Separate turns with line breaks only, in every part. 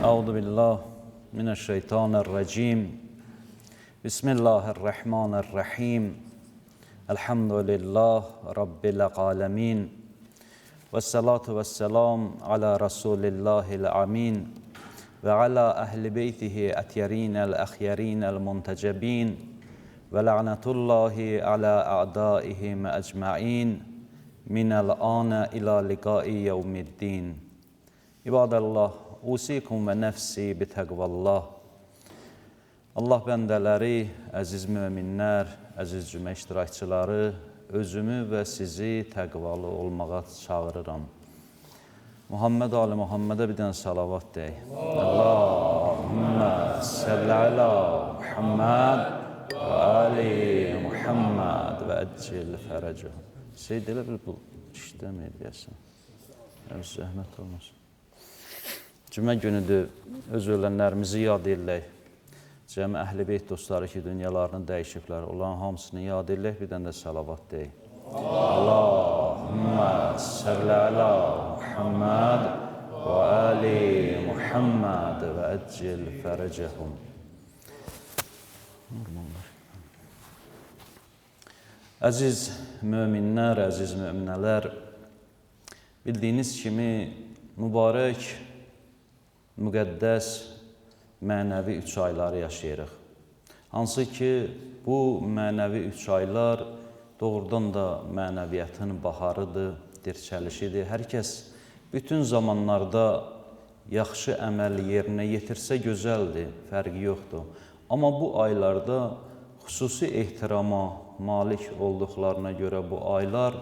Euzu billah mineşşeytanirracim. Bismillahirrahmanirrahim. Elhamdülillah Rabbil alemin. Vessalatu vesselam ala Rasulillahil amin ve ala ehli beytihi etyerinel ahyerinel muntecebin ve la'netullahi ala a'daihim ecmain minel ana ila liqai yevmiddin. İbadallah, usikum və nəfsi bitəqvallah. Allah bəndələri, əziz möminlər, əziz cümə iştirakçıları, özümü və sizi təqvalı olmağa çağırıram. Muhammed Ali Muhammedə bir dənə salavat deyək. Allahümmə səlli əla Muhammed və ali Muhammed və əccil fərəcəhum. Seyd elə bil bu işləmir deyəsən. Zəhmət olmasın. Cümə günüdür, öz ölənlərimizi yad eləyək. Cəmi əhl-i beyt dostları ki, dünyalarını dəyişiblər, onların hamısını yad eləyək, bir dənə də salavat deyək. Allahümmə səlli əla Muhammed və ali Muhammed və əccil fərəcəhum. Normallar. Əziz möminlər, əziz möminələr, bildiyiniz kimi mübarək, müqəddəs, mənəvi üç ayları yaşayırıq. Hansı ki, bu mənəvi üç aylar doğrudan da mənəviyyatın baharıdır, dirçəlişidir. Hər kəs bütün zamanlarda yaxşı əməl yerinə yetirsə gözəldir, fərqi yoxdur. Amma bu aylarda xüsusi ehtirama malik olduqlarına görə bu aylar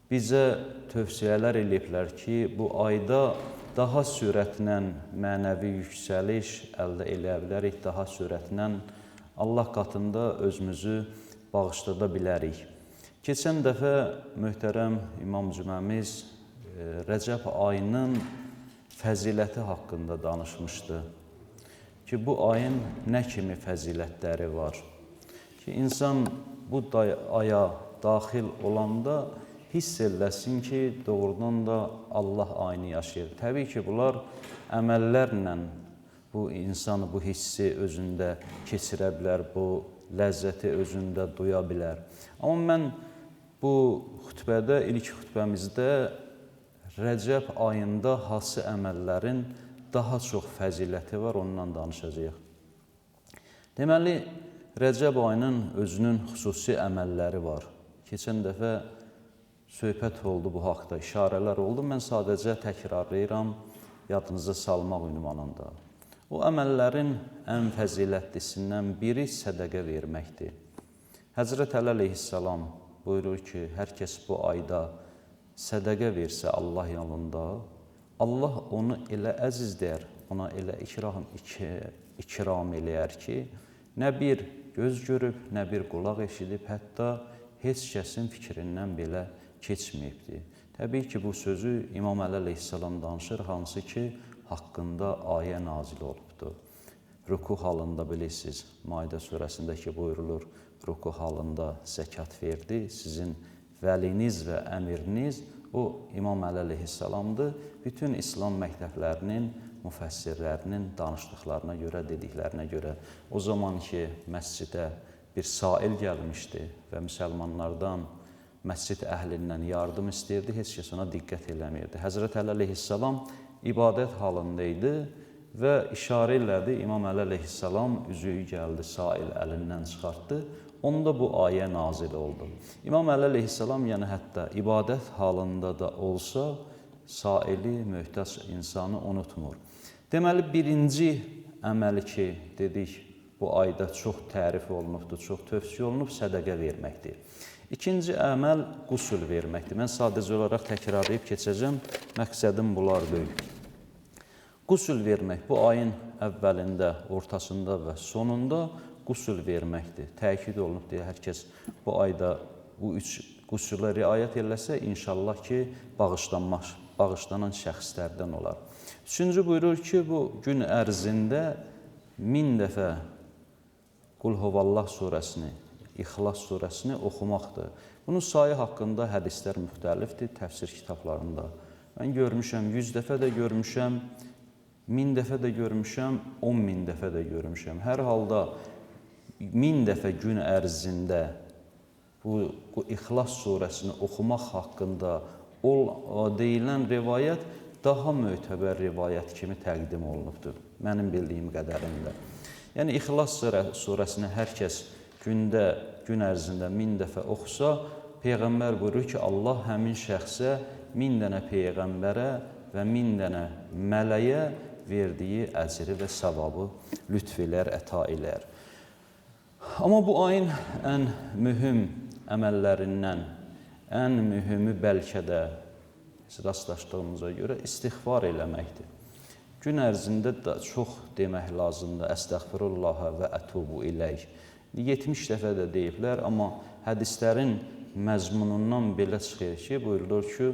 bizə tövsiyələr eləyiblər ki, bu ayda daha sürətlə mənəvi yüksəliş əldə eləyə bilərik, daha sürətlə Allah qatında özümüzü bağışlada bilərik. Keçən dəfə möhtərəm İmam Cüməmiz Rəcəb ayının fəziləti haqqında danışmışdı ki, bu ayın nə kimi fəzilətləri var ki, insan bu aya daxil olanda hiss eləsin ki, doğrudan da Allah ayını yaşayır. Təbii ki, bunlar əməllərlə bu insan bu hissi özündə keçirə bilər, bu ləzzəti özündə duya bilər. Amma mən bu xütbədə, ilk xütbəmizdə Rəcəb ayında hansı əməllərin daha çox fəziləti var, ondan danışacağıq. Deməli, Rəcəb ayının özünün xüsusi əməlləri var. Keçən dəfə söhbət oldu bu haqda, işarələr oldu. Mən sadəcə təkrarlayıram yadınıza salmaq ünvanında. O əməllərin ən fəzilətlisindən biri sədəqə verməkdir. Həzrət Əli əleyhissalam buyurur ki, hər kəs bu ayda sədəqə versə Allah yolunda, Allah onu elə əzizləyər, ona elə ikram eləyər ki, nə bir göz görüb, nə bir qulaq eşidib, hətta heç kəsin fikrindən belə keçməyibdir. Təbii ki, bu sözü İmam Əli əleyhissalam danışır, hansı ki, haqqında ayə nazil olubdur. Ruku halında bilirsiniz, Maidə surəsində ki, buyurulur, ruku halında zəkat verdi, sizin vəliniz və əmiriniz o İmam Əli əleyhissalamdır. Bütün İslam məktəblərinin, müfəssirlərinin danışdıqlarına görə, dediklərinə görə, o zaman ki, məscidə bir sail gəlmişdi və müsəlmanlardan, məscid əhlindən yardım istəyirdi, heç kəs ona diqqət eləmirdi. Həzrət Əli əleyhissalam ibadət halında idi və işarə elədi, İmam Əli əleyhissalam üzüyü gəldi, sail əlindən çıxartdı. Onda bu ayə nazil oldu. İmam Əli əleyhissalam, yəni hətta ibadət halında da olsa, saili, möhtac insanı unutmur. Deməli, birinci əməli ki, dedik, bu ayda çox tərif olunubdur, çox tövsiyə olunub, sədəqə verməkdir. İkinci əməl qüsül verməkdir. Mən sadəcə olaraq təkrarlayıb keçəcəm, məqsədim bunlar deyil. Qüsül vermək bu ayın əvvəlində, ortasında və sonunda qüsül verməkdir. Təkid olunub deyə hər kəs bu ayda bu üç qüsülə riayət eləsə, inşallah ki, bağışlanan şəxslərdən olar. Üçüncü buyurur ki, bu gün ərzində 1000 dəfə Qul huvallah surəsini, İxlas surəsini oxumaqdır. Bunun sayı haqqında hədislər müxtəlifdir təfsir kitablarında. Mən görmüşəm, 100 dəfə də görmüşəm, 1000 dəfə də görmüşəm, 10.000 dəfə də görmüşəm. Hər halda 1000 dəfə gün ərzində bu İxlas surəsini oxumaq haqqında deyilən rivayət daha mötəbər rivayət kimi təqdim olunubdur, mənim bildiyim qədərində. Yəni, İxlas surəsini hər kəs gün ərzində 1000 dəfə oxusa, Peyğəmbər buyurur ki, Allah həmin şəxsə 1000 dənə Peyğəmbərə və 1000 dənə mələyə verdiyi əcri və savabı lütf elər, əta elər. Amma bu ayın ən mühüm əməllərindən, ən mühümü bəlkə də rastlaşdığımıza görə istiğfar eləməkdir. Gün ərzində də çox demək lazımdır. Əstəğfirullaha və ətubu iləyh. 70 dəfə də deyiblər, amma hədislərin məzmunundan belə çıxır ki, buyurulur ki,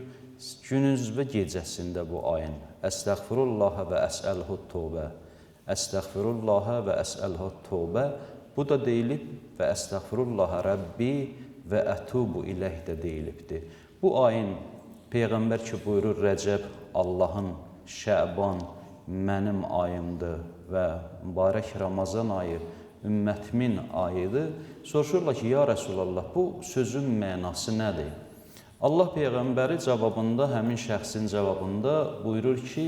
günüz və gecəsində bu ayın Əstəğfirullaha və əsəlhu tövbə, Əstəğfirullaha və əsəlhu tövbə, bu da deyilib və Əstəğfirullaha Rəbbi və ətubu iləyh də deyilibdir. Bu ayın Peyğəmbər ki buyurur, Rəcəb Allahın, Şəban mənim ayımdır və mübarək Ramazan ayı ümmətimin ayıdır. Soruşurlar ki, ya Rəsulallah, bu sözün mənası nədir? Allah Peyğəmbəri cavabında, həmin şəxsin cavabında buyurur ki,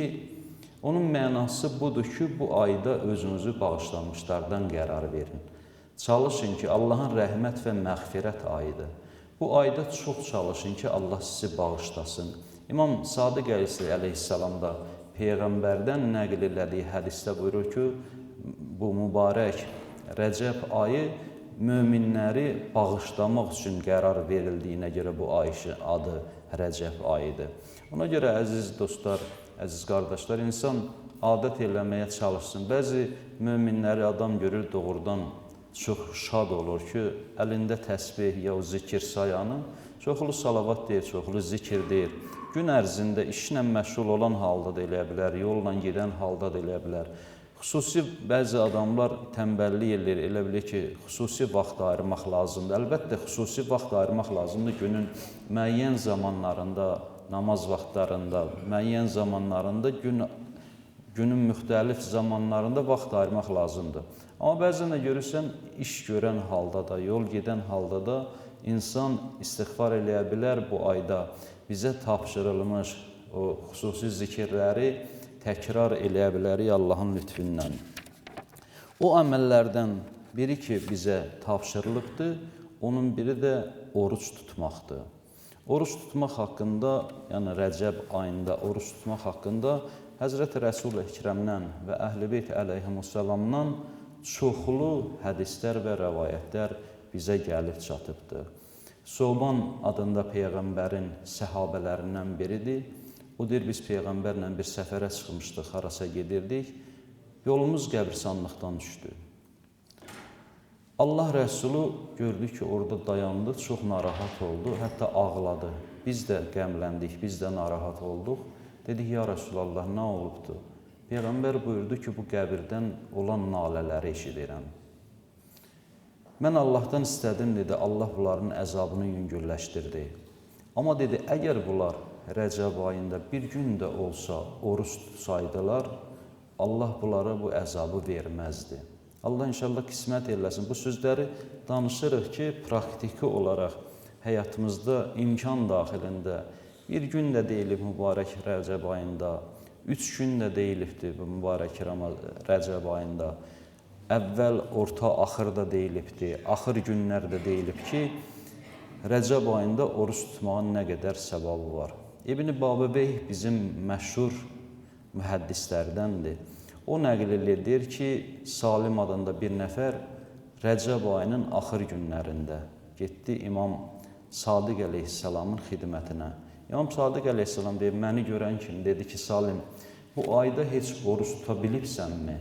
onun mənası budur ki, bu ayda özünüzü bağışlanmışlardan qərar verin. Çalışın ki, Allahın rəhmət və məğfirət ayıdır. Bu ayda çox çalışın ki, Allah sizi bağışlasın. İmam Sadiq əleyhissalam da Peyğəmbərdən nəql elədiyi hədisdə buyurur ki, bu mübarək Rəcəb ayı möminləri bağışlamaq üçün qərar verildiyinə görə bu ayın adı Rəcəb ayıdır. Ona görə əziz dostlar, əziz qardaşlar, insan adət eləməyə çalışsın. Bəzi möminləri adam görür, doğrudan çox şad olur ki, əlində təsbih ya o zikir sayanı, çoxlu salavat deyir, çoxlu zikir deyir. Gün ərzində işlə məşğul olan halda da eləyə bilər, yolla gedən halda da eləyə bilər. Xüsusi bəzi adamlar tənbəllik eləyir, elə bilir ki, xüsusi vaxt ayırmaq lazımdır. Əlbəttə, xüsusi vaxt ayırmaq lazımdır günün müəyyən zamanlarında, namaz vaxtlarında, müəyyən zamanlarında, günün müxtəlif zamanlarında vaxt ayırmaq lazımdır. Amma bəzən də görürsən, iş görən halda da, yol gedən halda da insan istiğfar eləyə bilər bu ayda. Bizə tapşırılmış o xüsusi zikirləri təkrar eləyə bilərik Allahın lütfündən. O əməllərdən biri ki, bizə tapşırılıbdır, onun biri də oruc tutmaqdır. Oruc tutmaq haqqında, yəni Rəcəb ayında oruc tutmaq haqqında Həzrəti Rəsul-i Əkrəmdən və Əhl-i Beyt əleyhimussalamdan çoxlu hədislər və rəvayətlər bizə gəlib çatıbdır. Soban adında Peyğəmbərin səhabələrindən biridir. O deyir, biz Peyğəmbərlə bir səfərə çıxmışdıq, harasa gedirdik. Yolumuz qəbirstanlıqdan düşdü. Allah Rəsulu gördü ki, orada dayandı, çox narahat oldu, hətta ağladı. Biz də qəmləndik, biz də narahat olduq. Dedik, ya Rəsulallah, nə olubdur? Peyğəmbər buyurdu ki, bu qəbirdən olan nalələri eşidirəm. Mən Allahdan istədim, dedi, Allah bunların əzabını yüngülləşdirdi. Amma dedi, əgər bunlar Rəcəb ayında bir gün də olsa oruc tutsaydılar, Allah bunlara bu əzabı verməzdi. Allah inşallah qismət eləsin. Bu sözləri danışırıq ki, praktiki olaraq həyatımızda imkan daxilində bir gün də deyilib mübarək Rəcəb ayında, 3 gün də deyilibdir bu mübarək Rəcəb ayında. Əvvəl, orta, axır da deyilibdir, axır günlər də deyilib ki, Rəcəb ayında oruc tutmağın nə qədər səvabı var. İbn-i Babibeyh bizim məşhur mühəddislərdəndir. O nəql edir ki, Salim adında bir nəfər Rəcəb ayının axır günlərində getdi İmam Sadiq əleyhissalamın xidmətinə. İmam Sadiq əleyhissalam deyir, məni görən kimi dedi ki, Salim, bu ayda heç oruc tuta bilibsənmi?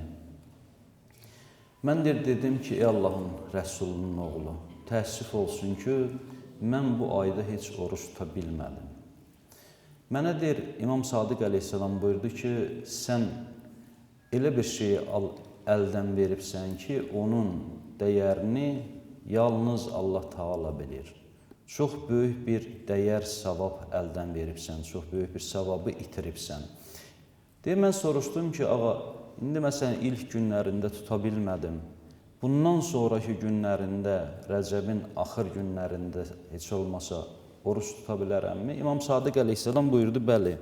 Mən deyir, dedim ki, ey Allahın Rəsulunun oğlu, təəssüf olsun ki, mən bu ayda heç oruc tuta bilmədim. Mənə deyir, İmam Sadiq əleyhissalam buyurdu ki, sən elə bir şeyi əldən veribsən ki, onun dəyərini yalnız Allah Taala bilir. Çox böyük bir dəyər, savab əldən veribsən, çox böyük bir savabı itiribsən. Deyir, mən soruşdum ki, ağa, indi məsələn ilk günlərində tuta bilmədim. Bundan sonraki günlərində, Rəcəbin axır günlərində heç olmasa oruç tuta bilərəmmi? İmam Sadiq əleyhissalam buyurdu, bəli.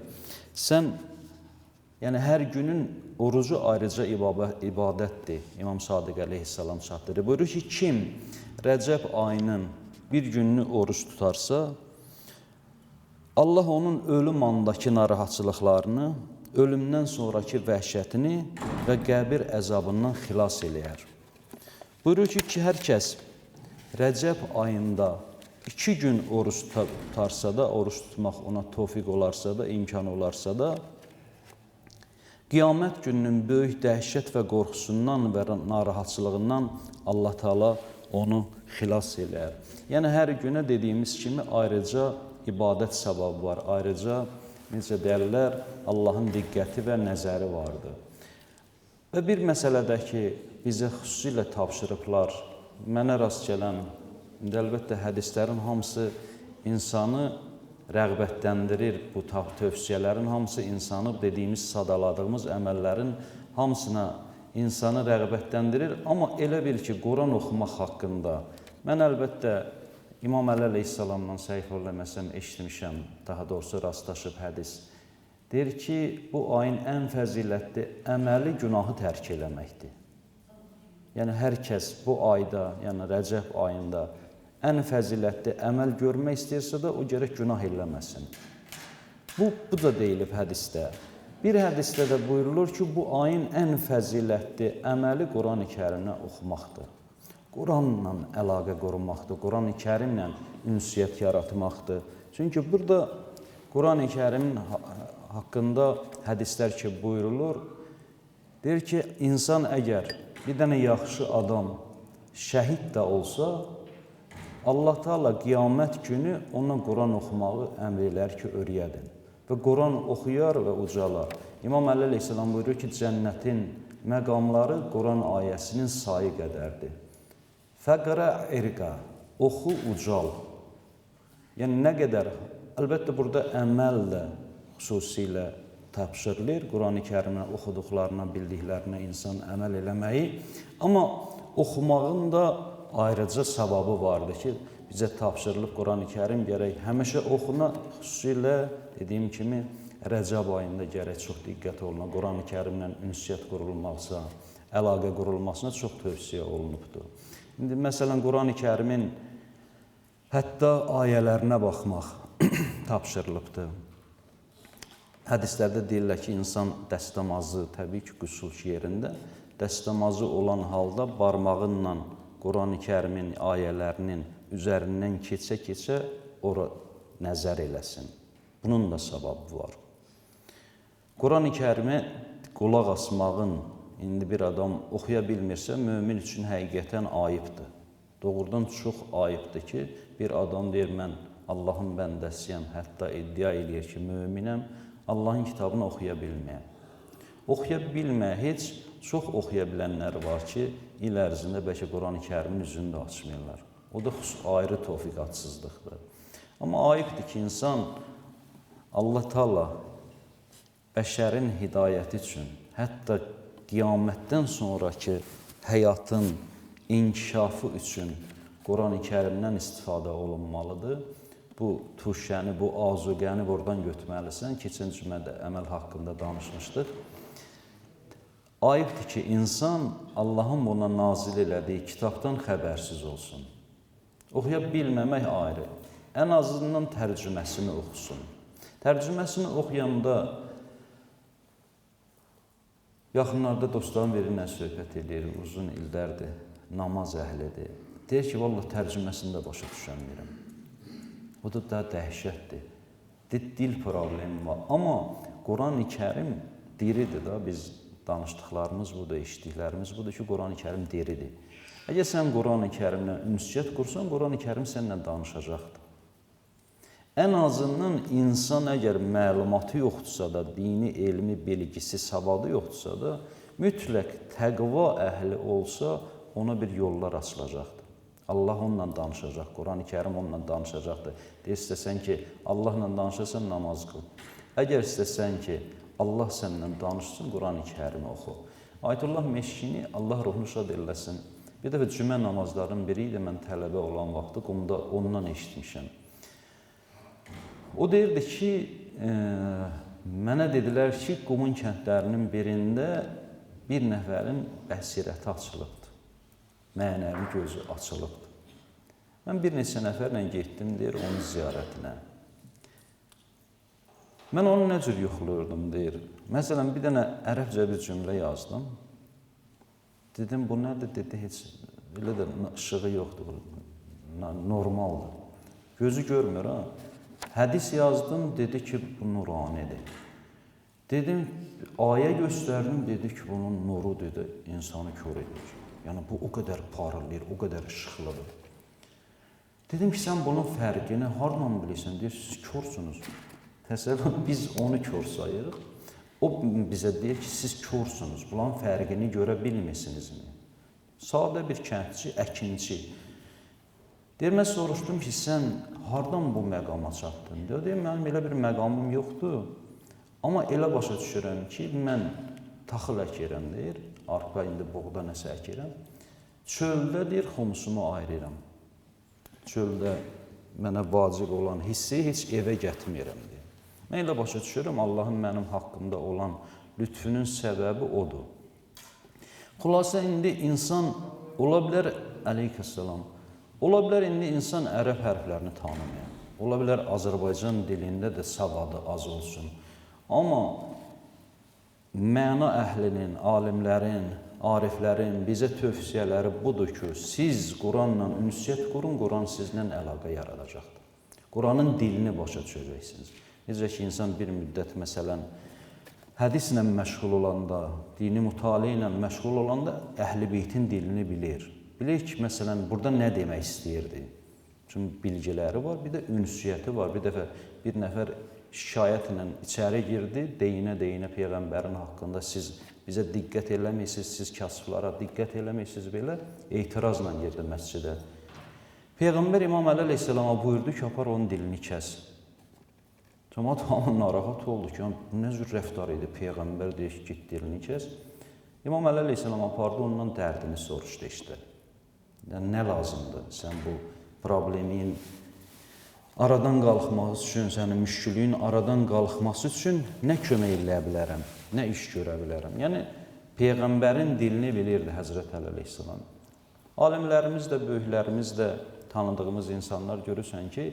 Sən, yəni hər günün orucu ayrıca ibadətdir. İmam Sadiq əleyhissalam çatdırır. Buyurur ki, kim Rəcəb ayının bir gününü oruç tutarsa, Allah onun ölüm andakı narahatçılıqlarını, ölümdən sonraki vəhşətini və qəbir əzabından xilas eləyər. Buyurur ki, hər kəs Rəcəb ayında 2 gün oruç tutarsa da, oruç tutmaq ona tofiq olarsa da, imkanı olarsa da, qiyamət gününün böyük dəhşət və qorxusundan və narahatçılığından Allah Teala onu xilas eləyər. Yəni, hər günə dediyimiz kimi ayrıca ibadət savabı var, ayrıca, necə deyərlər, Allahın diqqəti və nəzəri vardır. Və bir məsələdə ki, bizə xüsusilə tapşırıblar, mənə rast gələn, indi əlbəttə hədislərin hamısı insanı rəğbətləndirir, bu tövsiyələrin hamısı insanı dediyimiz, sadaladığımız əməllərin hamısına insanı rəğbətləndirir. Amma elə bil ki, Quran oxumaq haqqında mən əlbəttə İmam Əli əleyhissalamdan səhv eləməsəm eşitmişəm, daha doğrusu rastlaşıb hədis. Deyir ki, bu ayın ən fəzilətli əməli günahı tərk eləməkdir. Yəni, hər kəs bu ayda, yəni Rəcəb ayında ən fəzilətli əməl görmək istəyirsə də, o gərək günah eləməsin. Bu da deyilib hədisdə. Bir hədisdə də buyurulur ki, bu ayın ən fəzilətli əməli Quran-ı Kərimlə oxumaqdır. Quranla əlaqə qurmaqdır, Quran-ı Kərimlə ünsiyyət yaratmaqdır. Çünki burada Quran-ı Kərimin haqqında hədislər ki buyurulur, deyir ki, insan əgər bir dənə yaxşı adam şəhid də olsa, Allah Teala qiyamət günü ona Quran oxumağı əmr elər ki, öyrədin. Və Quran oxuyar və ucalar. İmam Əli əleyhissalam buyurur ki, cənnətin məqamları Quran ayəsinin sayı qədərdir. Fəqrə irqa, oxu ucal. Yəni, nə qədər, əlbəttə burada əməl də xüsusilə tapşırılır. Quran-ı Kərimə oxuduqlarına, bildiklərinə insan əməl eləməyi. Amma oxumağın da ayrıca savabı vardır ki, bizə tapşırılıb Quran-ı Kərim gərək həmişə oxuna, xüsusilə dediyim kimi Rəcəb ayında gərək çox diqqət oluna, Quran-ı Kərimlə ünsiyyət qurulmaqsa, əlaqə qurulmasına çox tövsiyə olunubdur. İndi məsələn Quran-ı Kərimin hətta ayələrinə baxmaq tapşırılıbdır. Hədislərdə deyirlər ki, insan dəstəmazı, təbii ki, qüsul yerində, dəstəmazı olan halda barmağınla Quran-ı Kərimin ayələrinin üzərindən keçə-keçə ora nəzər eləsin. Bunun da savabı var. Quran-ı Kərimə qulaq asmağın, indi bir adam oxuya bilmirsə, mömin üçün həqiqətən ayıbdır. Doğrudan çox ayıbdır ki, bir adam deyir, mən Allahın bəndəsiyəm, hətta iddia eləyir ki, möminəm, Allahın kitabını oxuya bilməyəm. Oxuya bilməyə heç çox oxuya bilənlər var ki, il ərzində bəlkə Quran-ı Kərimin üzünü də açmırlar. O da ayrı tövfiqatsızlıqdır. Amma ayıbdır ki, insan Allah Teala bəşərin hidayəti üçün, hətta qiyamətdən sonraki həyatın inkişafı üçün Quran-ı Kərimdən istifadə olunmalıdır. Bu tuşəni, bu azuqəni buradan götürməlisən. Keçən cümədə əməl haqqında danışmışdıq. Ayıbdır ki, insan Allahın buna nazil elədiyi kitabdan xəbərsiz olsun. Oxuya bilməmək ayrı. Ən azından tərcüməsini oxusun. Tərcüməsini oxuyanda yaxınlarda dostlarım birindən söhbət edir, uzun illərdir, namaz əhlidir. Deyir ki, vallah tərcüməsini də başa düşəmirəm. O da daha dəhşətdir. Dil problemi var. Amma Quran-ı Kərim diridir da, biz danışdıqlarımız budur, eşitdiklərimiz budur ki, Quran-ı Kərim diridir. Əgər sən Quran-ı Kərimlə ünsiyyət qursan, Quran-ı Kərim səninlə danışacaqdır. Ən azından insan əgər məlumatı yoxdursa da, dini, elmi, bilgisi, savadı yoxdursa da, mütləq təqva əhli olsa, ona bir yollar açılacaqdır. Allah onunla danışacaq, Quran-ı Kərim onunla danışacaqdır. Deyir, istəsən ki, Allahla danışasan, namaz qıl. Əgər istəsən ki, Allah səndən danışsın, Quran-ı Kərimi oxu. Ayətullah Meşkini, Allah ruhunu şad eləsin. Bir dəfə cümə namazlarının biri idi, mən tələbə olan vaxtı Qumda ondan eşitmişəm. O deyirdi ki, mənə dedilər ki, Qumun kəndlərinin birində bir nəfərin bəsirəti açılıbdır. Mənəvi gözü açılıbdır. Mən bir neçə nəfərlə getdim, deyir, onun ziyarətinə. Mən onu nə cür yoxluyurdum, deyir. Məsələn, bir dənə ərəbcə bir cümlə yazdım. Dedim, bu nədir? Dedi, heç elə də işığı yoxdur, normaldır. Gözü görmür, ha. Hədis yazdım, dedi ki, bu nuranidir. Dedim, ayə göstərdim, dedi ki, bunun nuru, dedi, insanı kör edir. Yəni, bu o qədər parıldayır, o qədər işıqlıdır. Dedim ki, sən bunun fərqini hardan bilirsən? Deyir, siz körsunuz. Təsəvvür, biz onu kör sayırıq. O bizə deyir ki, siz körsunuz, bunların fərqini görə bilmirsinizmi? Sadə bir kəndçi, əkinçi. Deyir, mən soruşdum ki, sən hardan bu məqama çatdın? Deyir, mənim elə bir məqamım yoxdur. Amma elə başa düşürəm ki, mən taxıl əkirəm, deyir, arpa indi buğda nəsə əkirəm. Çöldə, deyir, xumsumu ayırıram. Çöldə mənə vacib olan hissi heç evə gətirmirəm, deyir. Mən elə başa düşürəm, Allahın mənim haqqımda olan lütfünün səbəbi odur. Xülasə, indi insan ola bilər, əleyhissalam, ola bilər indi insan ərəb hərflərini tanımayan, ola bilər Azərbaycan dilində də savadı az olsun. Amma məna əhlinin, alimlərin, ariflərin bizə tövsiyələri budur ki, siz Quranla ünsiyyət qurun, Quran sizlə əlaqə yaradacaqdır. Quranın dilini başa düşəcəksiniz. Necə ki, insan bir müddət, məsələn, hədislə məşğul olanda, dini mütaliə ilə məşğul olanda Əhl-i Beytin dilini bilir. Bilir ki, məsələn, burada nə demək istəyirdi? Çünki bilgiləri var, bir də ünsiyyəti var. Bir dəfə bir nəfər şikayətlə içəri girdi, deyinə-deyinə Peyğəmbərin haqqında siz bizə diqqət eləməyirsiniz, siz kasıblara diqqət eləməyirsiniz belə etirazla girdi məscidə. Peyğəmbər İmam Əli əleyhissalama buyurdu ki, apar onun dilini kəs. Cəmaat hamı narahat oldu ki, bu nə cür rəftar idi, Peyğəmbər deyir ki, get dilini kəs. İmam Əli əleyhissalam apardı, ondan dərdini soruşdu işte. Yəni, nə lazımdır sən bu problemin aradan qalxması üçün, sənin müşkülüyün aradan qalxması üçün nə kömək eləyə bilərəm, nə iş görə bilərəm? Yəni, Peyğəmbərin dilini bilirdi Həzrət Əli əleyhissalam. Alimlərimiz də, böyüklərimiz də, tanıdığımız insanlar görürsən ki,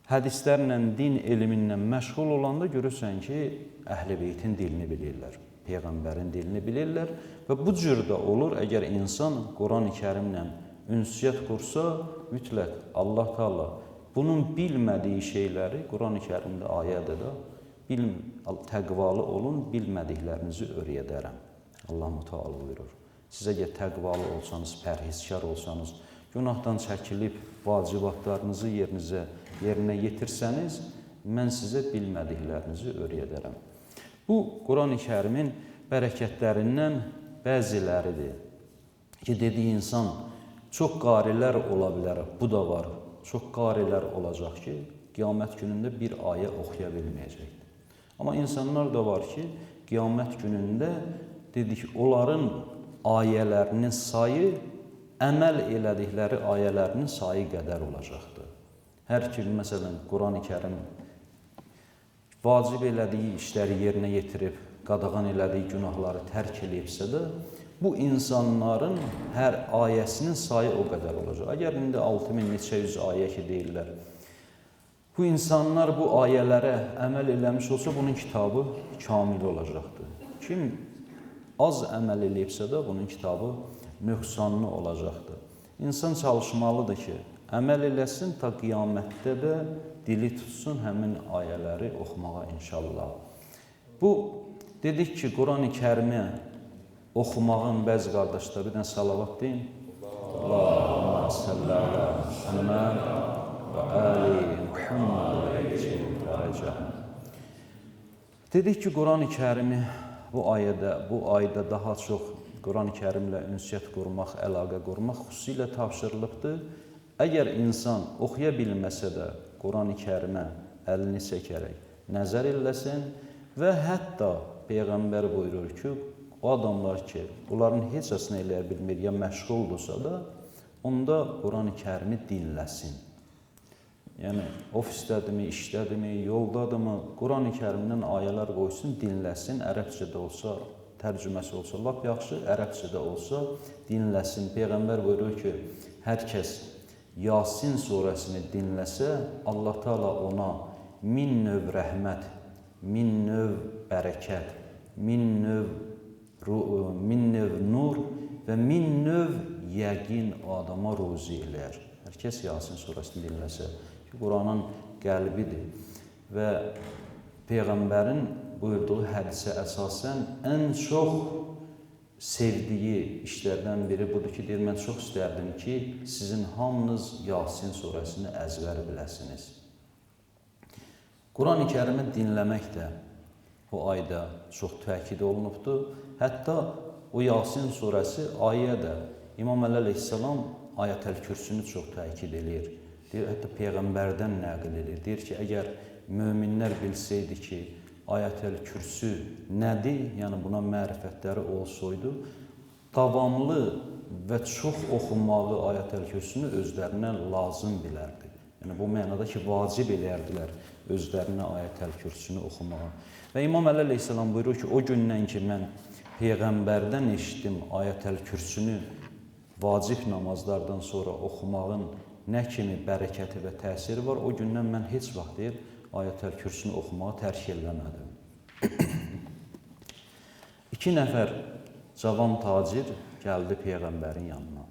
hədislərlə, din elminlə məşğul olanda görürsən ki, Əhl-i Beytin dilini bilirlər, Peyğəmbərin dilini bilirlər və bu cür də olur, əgər insan Quran-ı Kərimlə ünsiyyət qursa, mütləq Allah Teala bunun bilmədiyi şeyləri Quran-ı Kərimdə ayədə də təqvalı olun, bilmədiklərinizi öyrədərəm. Allah Müteala buyurur. Siz əgər təqvalı olsanız, pərhizkar olsanız, günahdan çəkilib vacibatlarınızı yerinə yetirsəniz, mən sizə bilmədiklərinizi öyrədərəm. Bu, Quran-ı Kərimin bərəkətlərindən bəziləridir. Ki, dediyi insan, çox qarilər ola bilər, bu da var. Çox qarilər olacaq ki, qiyamət günündə bir ayə oxuya bilməyəcəkdir. Amma insanlar da var ki, qiyamət günündə dedik, onların ayələrinin sayı əməl elədikləri ayələrinin sayı qədər olacaqdır. Hər kim, məsələn, Quran-ı Kərim vacib elədiyi işləri yerinə yetirib, qadağan elədiyi günahları tərk eləyibsə də, bu insanların hər ayəsinin sayı o qədər olacaq. Əgər indi 6000 neçə yüz ayə ki deyirlər, bu insanlar bu ayələrə əməl eləmiş olsa, bunun kitabı kamil olacaqdır. Kim az əməl eləyibsə də, bunun kitabı nöqsanlı olacaqdır. İnsan çalışmalıdır ki, əməl eləsin, ta qiyamətdə də dili tutsun həmin ayələri oxumağa inşallah. Bu, dedik ki, Quran-ı Kərimi oxumağın bəzi qardaşlar, bir dənə salavat deyin. Allahümme salli ala Muhammed və ali Muhammed. Dedik ki, Quran-ı Kərimi bu ayda daha çox Quran-ı Kərimlə ünsiyyət qurmaq, əlaqə qurmaq xüsusilə tapşırılıbdır. Əgər insan oxuya bilməsə də Quran-ı Kərimə əlini çəkərək nəzər eləsin Və hətta Peyğəmbər buyurur ki, o adamlar ki, bunların heç əsini eləyə bilmir, ya məşğuldursa da, onda Quran-ı Kərimi dinləsin. Yəni, ofisdədirmi, işdədirmi, yoldadırmı, Quran-ı Kərimdən ayələr qoysun, dinləsin, ərəbcə də olsa, tərcüməsi olsa, lap yaxşı, ərəbcə də olsa, dinləsin. Peyğəmbər buyurur ki, hər kəs Yasin surəsini dinləsə, Allah Teala ona 1000 növ rəhmət, 1000 növ bərəkət, 1000 növ nur və 1000 növ yəqin o adama ruzi eləyər. Hər kəs Yasin surəsini dinləsə ki, Quranın qəlbidir və Peyğəmbərin buyurduğu hədisə əsasən ən çox sevdiyi işlərdən biri budur ki, deyir, mən çox istərdim ki, sizin hamınız Yasin surəsini əzbər biləsiniz. Quran-ı Kərimi dinləmək də o ayda çox təkid olunubdur. Hətta o Yasin surəsi ayə də İmam Əli əleyhissalam Ayətəl-Kürsünü çox təkid eləyir. Deyir, hətta Peyğəmbərdən nəql edir. Deyir ki, əgər möminlər bilsəydi ki, Ayətəl-Kürsü nədir, yəni buna mərifətləri olsaydı, davamlı və çox oxumağı Ayətəl-Kürsünü özlərinə lazım bilərdi. Yəni, bu mənada ki, vacib eləyərdilər özlərinə Ayətəl-Kürsünü oxumağa. Və İmam Əli əleyhissalam buyurur ki, o gündən ki, mən Peyğəmbərdən eşitdim Ayətəl-Kürsünü vacib namazlardan sonra oxumağın nə kimi bərəkəti və təsiri var, o gündən mən heç vaxt deyir, Ayətəl-Kürsünü oxumağı tərk eləmədim. 2 nəfər cavan tacir gəldi Peyğəmbərin yanına.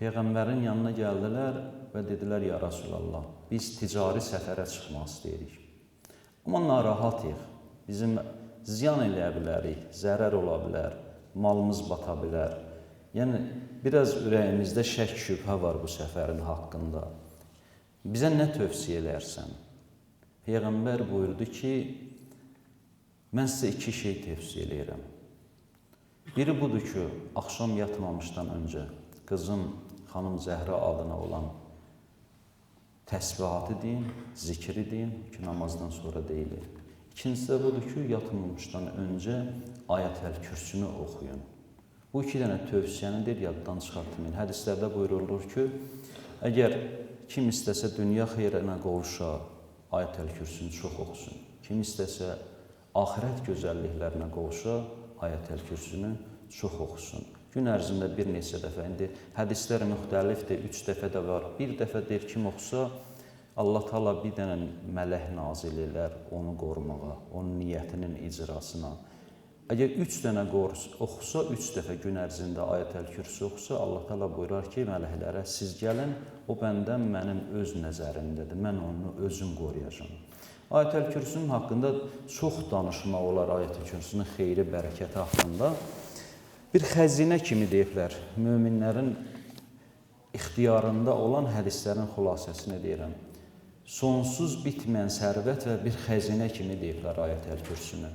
Peyğəmbərin yanına gəldilər və dedilər, ya Rasulallah, biz ticari səfərə çıxmaq istəyirik. Amma narahatıq, bizim ziyan eləyə bilərik, zərər ola bilər, malımız bata bilər. Yəni, biraz ürəyimizdə şək şübhə var bu səfərin haqqında. Bizə nə tövsiyə eləyərsən? Peyğəmbər buyurdu ki, mən sizə 2 şey tövsiyə eləyirəm. Biri budur ki, axşam yatmamışdan öncə qızım xanım Zəhra adına olan təsbihatı deyin, zikri deyin ki, namazdan sonra deyilir. İkincisi də budur ki, yatmamışdan öncə Ayətəl-Kürsünü oxuyun. Bu 2 dənə tövsiyəni deyir, yaddan çıxartmayın. Hədislərdə buyurulur ki, əgər kim istəsə dünya xeyrinə qovuşa, Ayətəl-Kürsünü çox oxusun. Kim istəsə axirət gözəlliklərinə qovuşa, Ayətəl-Kürsünü çox oxusun. Gün ərzində bir neçə dəfə, indi hədislər müxtəlifdir, 3 dəfə də var. Bir dəfə deyir, kim oxusa, Allah Teala bir dənə mələk nazil elər onu qorumağa, onun niyyətinin icrasına. Əgər 3 dənə oxusa, 3 dəfə gün ərzində Ayətəl-Kürsü oxusa, Allah Teala buyurar ki, mələklərə, siz gəlin, o bəndən mənim öz nəzərimdədir, mən onu özüm qoruyacam. Ayətəl-Kürsünün haqqında çox danışmaq olar, Ayətəl-Kürsünün xeyri, bərəkəti haqqında. Bir xəzinə kimi deyiblər, möminlərin ixtiyarında olan hədislərin xülasəsini deyirəm. Sonsuz bitməyən sərvət və bir xəzinə kimi deyiblər Ayətəl-Kürsünü.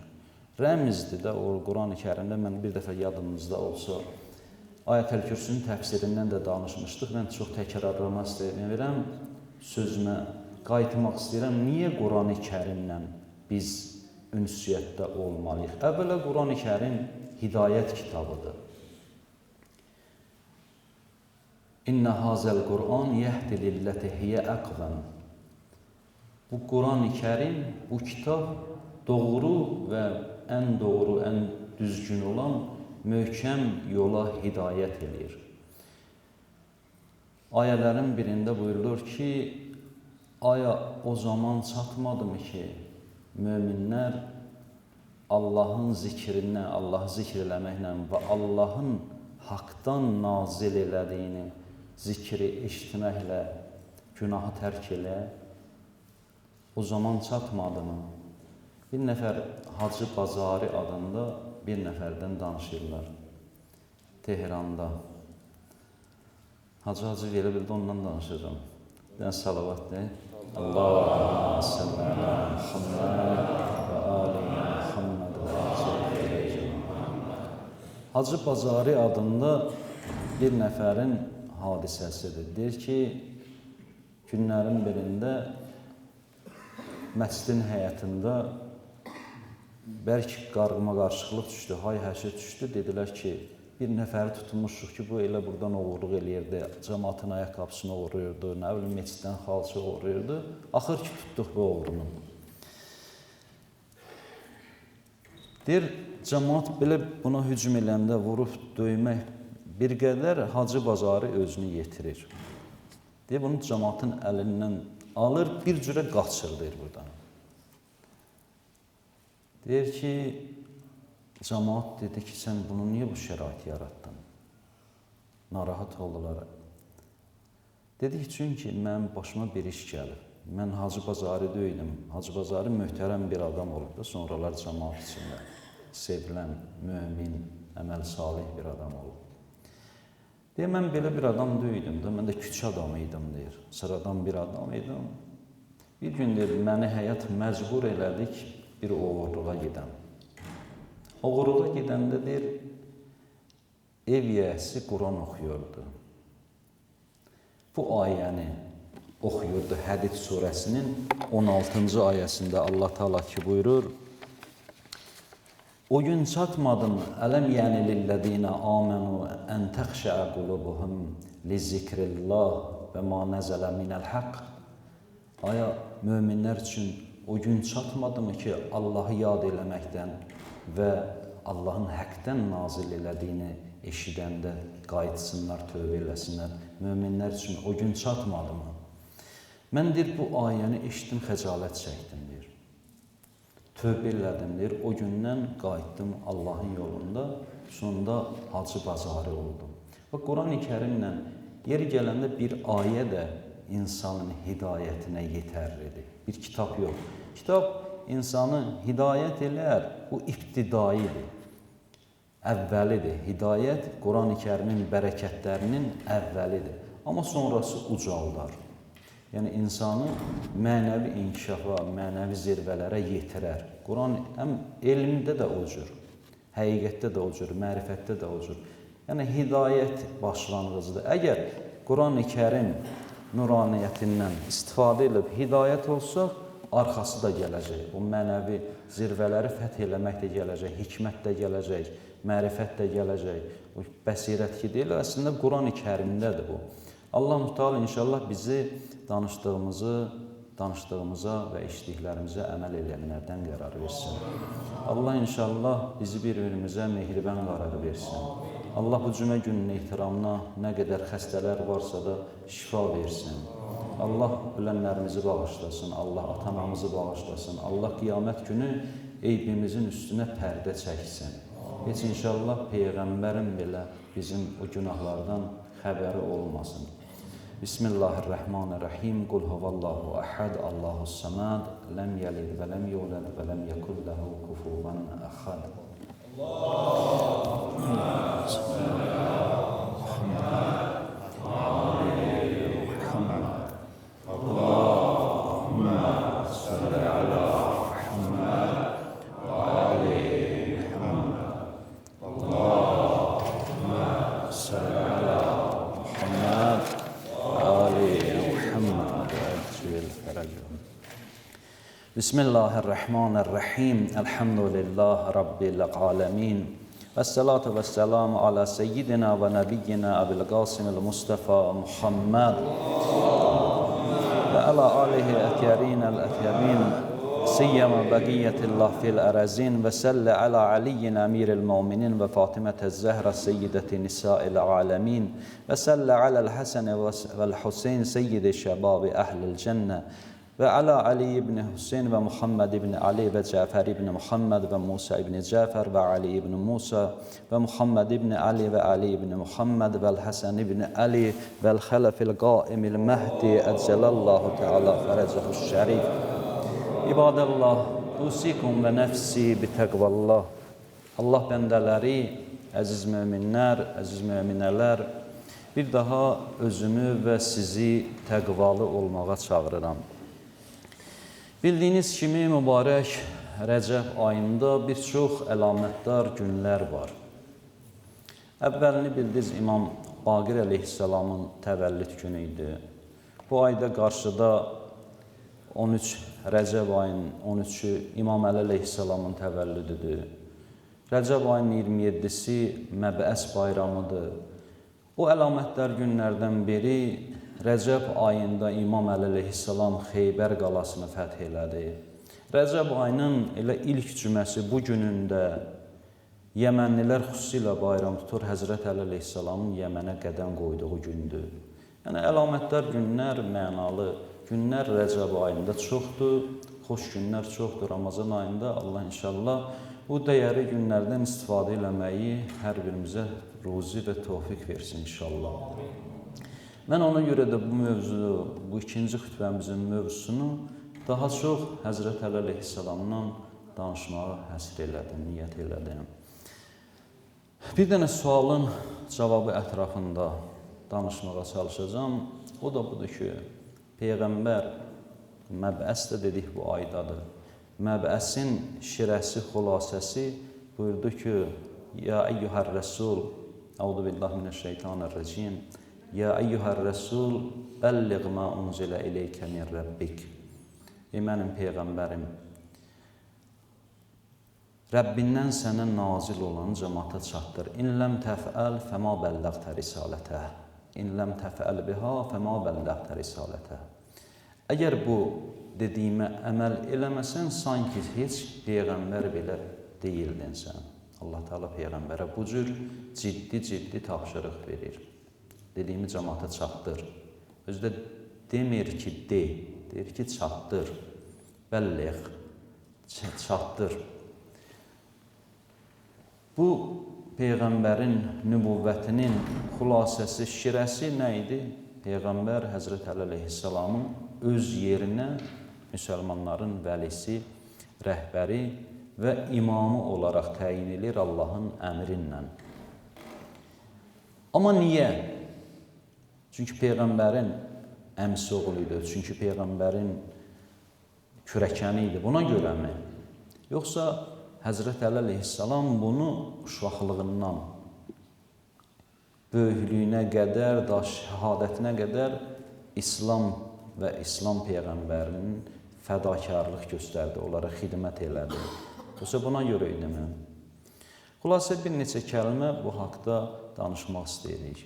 Rəmizdir də o Quran-ı Kərimdə, mən bir dəfə yadınızda olsa, Ayətəl-Kürsünün təfsirindən də danışmışdıq. Mən çox təkrarlamaq istəyirəm, sözümə qayıtmaq istəyirəm. Niyə Quran-ı Kərimlə biz ünsiyyətdə olmalıyıq? Əvvəla Quran-ı Kərim hidayət kitabıdır. İnnə hazəl Qur'an yəhdi lilləti hiyə əqvəm. Bu Quran-ı Kərim, bu kitab doğru və ən doğru, ən düzgün olan möhkəm yola hidayət eləyir. Ayələrin birində buyurulur ki, aya o zaman çatmadı mı ki, möminlər Allahın zikrinə, Allahı zikr eləməklə və Allahın haqdan nazil elədiyini zikri eşitməklə günahı tərk elə, o zaman çatmadı mı? Bir nəfər Hacı Bazari adında bir nəfərdən danışırlar Tehranda. Hacı Hacı elə bildi, ondan danışacağam. Bir dənə salavat deyək. Allahümme salli ala Muhammed və ali Muhammed və acil. Hacı Bazari adında bir nəfərin hadisəsidir. Deyir ki, günlərin birində məscidin həyətində bərk qarğıma qarışıqlıq düşdü, hay həşir düşdü. Dedilər ki, bir nəfəri tutmuşuq ki, bu elə buradan oğurluq eləyirdi, cəmaatın ayaqqabısını oğurluyurdu, nə bilim, meçiddən xalça oğurluyurdu. Axır ki, tutduq bu oğrunu. Deyir, cəmaat belə buna hücum eləndə vurub döymək bir qədər Hacı Bazarı özünü yetirir. Deyir, bunu cəmaatın əlindən alır, bir cürə qaçır, deyir buradan. Deyir ki, cəmaat dedi ki, sən bunu niyə bu şəraiti yaratdın? Narahat oldular. Dedi ki, çünki mənim başıma bir iş gəlib. Mən Hacı Bazarı döydüm. Hacı Bazarı möhtərəm bir adam olub da, sonralar cəmaat içində sevilən, mömin, əməl salih bir adam olub. Deyir, mən belə bir adam döydüm də, mən də küçə adamı idim, deyir. Sıradan bir adam idim. Bir gün, deyir, məni həyat məcbur elədik bir oğurluğa gedəm. Oğurluğa gedəndə, deyir, ev yiyəsi Quran oxuyurdu. Bu ayəni oxuyurdu Hədid surəsinin 16-cı ayəsində Allah Teala ki buyurur: O gün çatmadın, ələm yəni lillədinə amenu ən təxşəə qulubuhum li zikrillah və ma nəzələ minəl haqq. Aya möminlər üçün o gün çatmadı mı ki, Allahı yad eləməkdən və Allahın həqdən nazil elədiyini eşidəndə qayıtsınlar, tövbə eləsinlər. Möminlər üçün o gün çatmadı mı? Mən deyir, bu ayəni eşitdim, xəcalət çəkdim, deyir. Tövbə elədim, deyir. O gündən qayıtdım Allahın yolunda, sonunda Hacı Bazarı oldum. Və Quran-ı Kərimlə yeri gələndə bir ayə də insanın hidayətinə yetərlidir. Bir kitab yox. Kitab insanı hidayət elər, bu ibtidaidir, əvvəlidir. Hidayət Quran-ı Kərimin bərəkətlərinin əvvəlidir. Amma sonrası ucaldar. Yəni, insanı mənəvi inkişafa, mənəvi zirvələrə yetirər. Quran həm elmdə də o cür, həqiqətdə də o cür, mərifətdə də o cür. Yəni, hidayət başlanğıcıdır. Əgər Quran-ı Kərim nuraniyyətindən istifadə edib hidayət olsaq, arxası da gələcək. O mənəvi zirvələri fəth eləmək də gələcək, hikmət də gələcək, mərifət də gələcək. O bəsirət ki deyil, əslində Quran-ı Kərimdədir bu. Allah mütəal inşallah bizi danışdığımıza və eşitdiklərimizə əməl edənlərdən qərar versin. Allah inşallah bizi bir-birimizə mehriban qərar versin. Allah bu cümə gününün ehtiramına nə qədər xəstələr varsa da şifa versin. Allah ölənlərimizi bağışlasın, Allah ata-anamızı bağışlasın, Allah qiyamət günü eybimizin üstünə pərdə çəksin. Heç inşallah Peyğəmbərin belə bizim o günahlardan xəbəri olmasın. Bismillahirrahmanirrahim. Qul huvallahu əhəd, Allahu səməd, ləm yəlid və ləm yulad və ləm yekun lehu kufuvan əhəd. Allahümme salli ala Muhammed. Allahümme salli ala Muhammed və ali Muhammed. Allahümme salli ala Muhammed və ali Muhammed və əcil fərəcəhum. Bismillahirrahmanirrahim. Elhamdülillah Rabbil alemin. Vessalatu vesselamu ala seyyidina və nəbiyyina Əbil Qasimil Mustafa Muhammed və ala alihi ətyərinəl ətyərin siyyəmə bəqiyyətillah fil ərazin və səllə ala Aliyyin əmiril müminin və Fatimətəz Zəhra seyyidəti nisail aləmin və səllə aləl Həsən vəl Hüseyn seyyidi şəbabi əhlil cənnə və ala Ali ibn Hüseyn və Muhammed ibn Ali və Cəfər ibn Muhammed və Musa ibn Cəfər və Ali ibn Musa və Muhammed ibn Ali və Ali ibn Muhammed və Həsən ibn Ali və Xələfil Qaimil Məhdi əcəlallahu Teala fərəcəhu şərif. İbadəllah, usikum və nəfsi bi təqvallah. Allah bəndələri, əziz möminlər, əziz möminələr, bir daha özümü və sizi təqvalı olmağa çağırıram. Bildiyiniz kimi mübarək Rəcəb ayında bir çox əlamətdar günlər var. Əvvəlini bildiniz, İmam Baqir əleyhissalamın təvəllüd günü idi. Bu ayda qarşıda 13 Rəcəb ayının 13-ü İmam Əli əleyhissalamın təvəllüdüdür. Rəcəb ayının 27-si Məbəs bayramıdır. O əlamətdar günlərdən biri Rəcəb ayında İmam Əli əleyhissalam Xeybər qalasını fəth elədi. Rəcəb ayının elə ilk cüməsi bu günündə Yəmənlilər xüsusilə bayram tutur, Həzrət Əli əleyhissalamın Yəmənə qədəm qoyduğu gündür. Yəni əlamətdar günlər, mənalı günlər Rəcəb ayında çoxdur, xoş günlər çoxdur Ramazan ayında. Allah inşallah bu dəyərli günlərdən istifadə eləməyi hər birimizə ruzi və tövfiq versin inşallah. Mən ona görə də bu mövzu, bu ikinci xütbəmizin mövzusunu daha çox Həzrət Əli əleyhissalamdan danışmağı həsr elədim, niyyət elədim. Bir dənə sualın cavabı ətrafında danışmağa çalışacağam. O da budur ki, Peyğəmbər Məbəs də dedik bu aydadır. Məbəsin şirəsi, xülasəsi buyurdu ki, Ya əyyuhər rəsul, Əudu billahi minəşşeytanirracim, Ya əyyuhər rəsul, bəlliğ mə unzilə ileykə min rəbbik. Ey mənim Peyğəmbərim, Rəbbindən sənə nazil olan cəmaata çatdır. İn ləm təfəl fəma bəlləğtə risalətə. İn ləm təfəl biha fəma bəlləğtə risalətə. Əgər bu dediyimə əməl eləməsən, sanki heç Peyğəmbər belə deyildin sən. Allah Teala Peyğəmbərə bu cür ciddi-ciddi tapşırıq verir. Dediyimi cəmaata çatdır. Özü də demir ki, de, deyir ki, çatdır. Bəlliğ, çatdır. Bu, Peyğəmbərin nübüvvətinin xülasəsi, şirəsi nə idi? Peyğəmbər Həzrət Əli əleyhissalamın öz yerinə müsəlmanların vəlisi, rəhbəri və imamı olaraq təyin edir Allahın əmri ilə. Amma niyə? Çünki Peyğəmbərin əmisi oğlu idi, çünki Peyğəmbərin kürəkəni idi. Buna görəmi? Yoxsa Həzrət Əli əleyhissalam bunu uşaqlığından böyüklüyünə qədər, da şəhadətinə qədər İslam və İslam Peyğəmbərinin fədakarlıq göstərdi, onlara xidmət elədi. Yoxsa buna görə idimi? Xülasə bir neçə kəlmə bu haqda danışmaq istəyirik.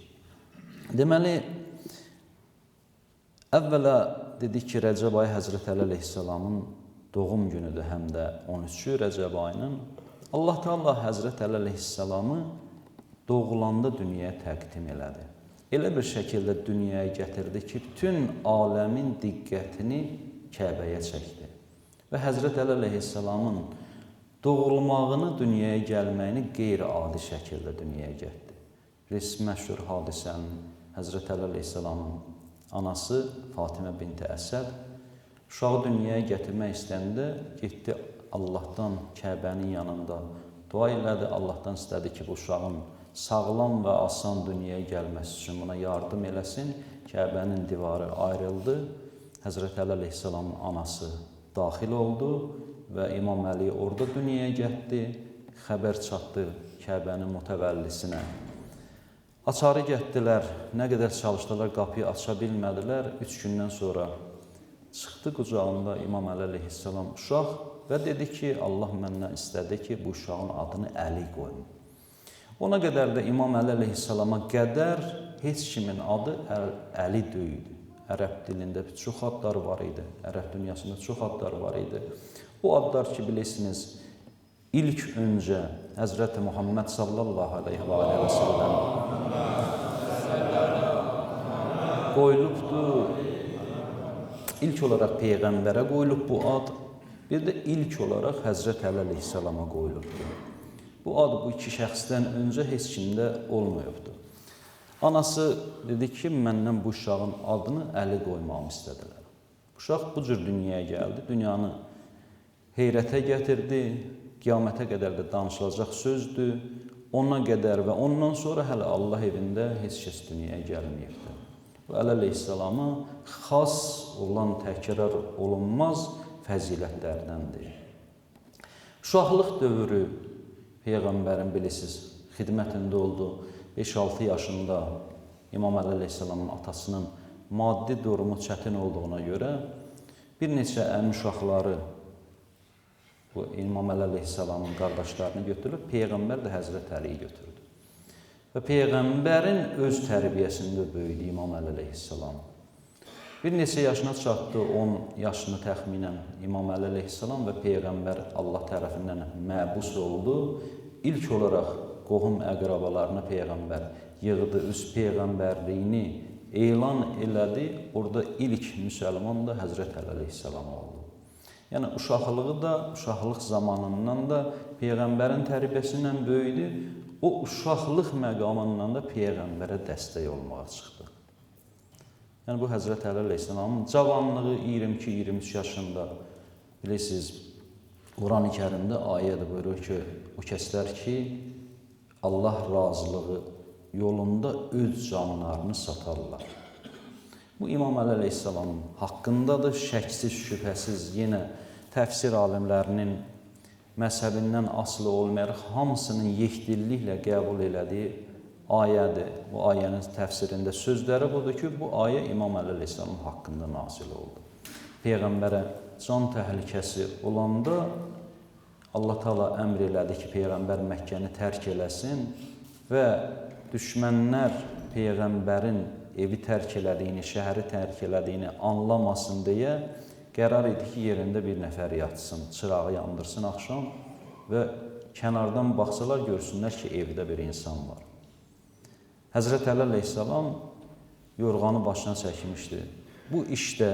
Deməli, əvvəla dedik ki, Rəcəb ayı Həzrət Əli əleyhissalamın doğum günüdür, həm də 13-cü Rəcəb ayının. Allah Teala Həzrət Əli əleyhissalamı doğulanda dünyaya təqdim elədi. Elə bir şəkildə dünyaya gətirdi ki, bütün aləmin diqqətini Kəbəyə çəkdi. Və Həzrət Əli əleyhissalamın doğulmağını, dünyaya gəlməyini qeyri-adi şəkildə dünyaya gətirdi. Bilirsiniz, məşhur hadisənin Həzrət Əli əleyhissalamın anası Fatimə binti Əsəd uşağı dünyaya gətirmək istəyəndə getdi Allahdan Kəbənin yanında dua elədi. Allahdan istədi ki, bu uşağın sağlam və asan dünyaya gəlməsi üçün buna yardım eləsin. Kəbənin divarı ayrıldı. Həzrət Əli əleyhissalamın anası daxil oldu və İmam Əli orada dünyaya gətirdi. Xəbər çatdı Kəbənin mütəvəllisinə. Açarı gətdilər, nə qədər çalışdılar, qapıyı aça bilmədilər. 3 gündən sonra çıxdı qucağında İmam Əli əleyhissalam uşaq və dedi ki, Allah məndən istədi ki, bu uşağın adını Əli qoyum. Ona qədər də İmam Əli əleyhissalama qədər heç kimin adı Əli deyildi. Ərəb dilində çox adlar var idi, ərəb dünyasında çox adlar var idi. O adlar ki, bilirsiniz, ilk öncə Həzrəti Muhammed sallallahu aleyhi və aleyhi və səlləm qoyulubdu. İlk olaraq Peyğəmbərə qoyulub bu ad, bir də ilk olaraq Həzrət Əli əleyhissalama qoyulubdu. Bu ad bu iki şəxsdən öncə heç kimdə olmayıbdı. Anası dedi ki, məndən bu uşağın adını Əli qoymağımı istədilər. Uşaq bu cür dünyaya gəldi, dünyanı heyrətə gətirdi, qiyamətə qədər də danışılacaq sözdür. Ona qədər və ondan sonra hələ Allah evində heç kəs dünyaya gəlməyibdi. Bu Əli əleyhissalama xas olan təkrar olunmaz fəzilətlərdəndir. Uşaqlıq dövrü Peyğəmbərin bilirsiniz, xidmətində oldu. 5-6 yaşında İmam Əli əleyhissalamın atasının maddi durumu çətin olduğuna görə Bir neçə əmi uşaqları, bu İmam Əli əleyhissalamın qardaşlarını götürüb, Peyğəmbər də Həzrət Əliyi götürdü. Və Peyğəmbərin öz tərbiyəsində böyüdü İmam Əli əleyhissalam. Bir neçə yaşına çatdı, 10 yaşını təxminən İmam Əli əleyhissalam və Peyğəmbər Allah tərəfindən məbus oldu. İlk olaraq qohum əqrabalarını Peyğəmbər yığdı, öz Peyğəmbərliyini elan elədi. Orada ilk müsəlman da Həzrət Əli əleyhissalam oldu. Yəni uşaqlığı da, uşaqlıq zamanından da Peyğəmbərin tərbiyəsi ilə böyüdü. O uşaqlıq məqamından da Peyğəmbərə dəstək olmağa çıxdı. Yəni bu Həzrət Əli əleyhissalamın cavanlığı 22-23 yaşında, bilirsiniz, Quran-ı Kərimdə ayədə buyurur ki, o kəslər ki, Allah razılığı yolunda öz canlarını satarlar. Bu İmam Əli əleyhissalamın haqqındadır. Şəksiz, şübhəsiz yenə təfsir alimlərinin məzhəbindən asılı olmayaraq hamısının yekdilliklə qəbul elədiyi ayədir. Bu ayənin təfsirində sözləri budur ki, bu ayə İmam Əli əleyhissalamın haqqında nazil oldu. Peyğəmbərə can təhlükəsi olanda Allah Teala əmr elədi ki, Peyğəmbər Məkkəni tərk eləsin və düşmənlər Peyğəmbərin evi tərk elədiyini, şəhəri tərk elədiyini anlamasın deyə qərar idi ki, yerində bir nəfər yatsın, çırağı yandırsın axşam və kənardan baxsalar görsünlər ki, evdə bir insan var. Həzrət Əli əleyhissalam yorğanı başına çəkmişdi. Bu işdə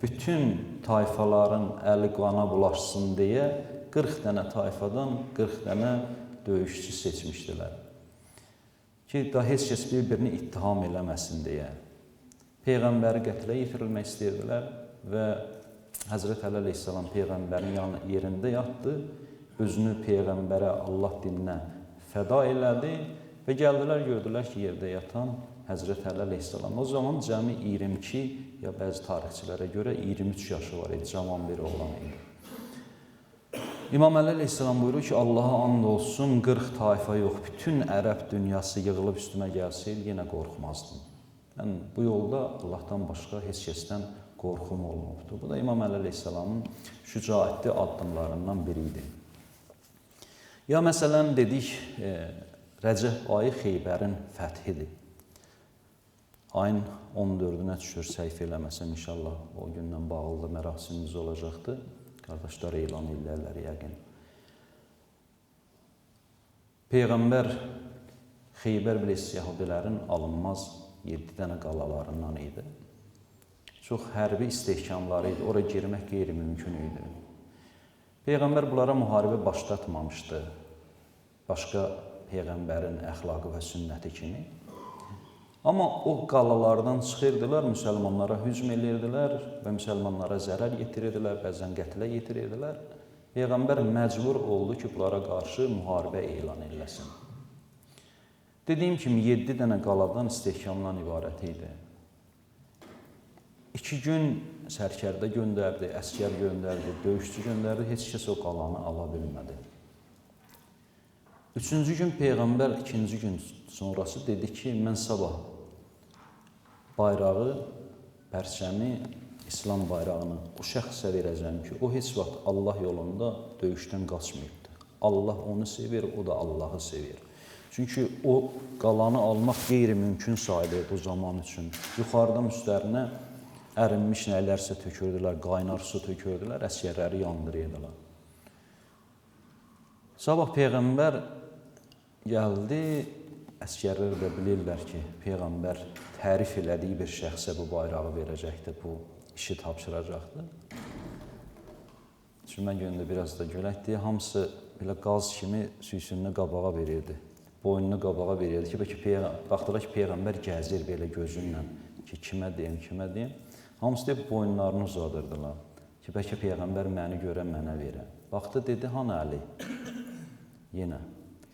bütün tayfaların əli qana bulaşsın deyə 40 dənə tayfadan 40 dənə döyüşçü seçmişdilər. Ki, daha heç kəs bir-birini ittiham eləməsin deyə. Peyğəmbəri qətlə yetirilmək istəyirdilər və Həzrət Əli əleyhissalam Peyğəmbərin yerində yatdı, özünü Peyğəmbərə, Allah dininə fəda elədi və gəldilər, gördülər ki, yerdə yatan Həzrət Əli əleyhissalam. O zaman cəmi 22, ya bəzi tarixçilərə görə 23 yaşı var idi, cavan bir oğlan idi. İmam Əli əleyhissalam buyurur ki, Allaha and olsun, 40 tayfa yox, bütün ərəb dünyası yığılıb üstümə gəlsəydi, yenə qorxmazdım. Mən bu yolda Allahdan başqa heç kəsdən qorxum olmabdır. Bu da İmam Əli əleyhissalamın şücaətli addımlarından biri idi. Ya məsələn dedik, Rəcəb ayı Xeybərin fəthidir. Ayın 14-ünə düşür, səhv eləməsəm inşallah o gündən bağlı mərasimimiz olacaqdır. Qardaşlar elan eləyərlər yəqin. Peyğəmbər Xeybər bilirsiniz, yahudilərin alınmaz 7 dənə qalalarından idi. Çox hərbi istehkamları idi, ora girmək qeyri-mümkün idi. Peyğəmbər bunlara müharibə başlatmamışdı. Başqa Peyğəmbərin əxlaqı və sünnəti kimi. Amma o qalalardan çıxırdılar, müsəlmanlara hücum edirdilər və müsəlmanlara zərər yetirirdilər, bəzən qətlə yetirirdilər. Peyğəmbər məcbur oldu ki, bunlara qarşı müharibə elan eləsin. Dediyim kimi, 7 dənə qaladan istehkamdan ibarət idi. 2 gün sərkərdə göndərdi, əskər göndərdi, döyüşçü göndərdi, heç kəs o qalanı ala bilmədi. Üçüncü gün Peyğəmbər ikinci gün sonrası dedi ki, mən sabah bayrağı, pərçəmi, İslam bayrağını o şəxsə verəcəm ki, o heç vaxt Allah yolunda döyüşdən qaçmayıbdır. Allah onu sevir, o da Allahı sevir. Çünki o qalanı almaq qeyri-mümkün sayılırdı o zaman üçün. Yuxarıdan üstlərinə ərinmiş nələrsə tökürdülər, qaynar su tökürdülər, əsgərləri yandırırdılar. Sabah Peyğəmbər gəldi, əsgərlər də bilirlər ki, Peyğəmbər tərif elədiyi bir şəxsə bu bayrağı verəcəkdir, bu işi tapşıracaqdır. Cümə günündə biraz da güləkdi, hamısı belə qaz kimi süysününü qabağa verirdi, boynunu qabağa verirdi ki, bəlkə baxdılar ki, Peyğəmbər gəzir belə gözünlə ki, kimə deyim, kimə deyim. Hamısı deyib boynlarını uzadırdılar ki, bəlkə Peyğəmbər məni görə, mənə verə. Baxdı, dedi, hanı Əli? Yenə.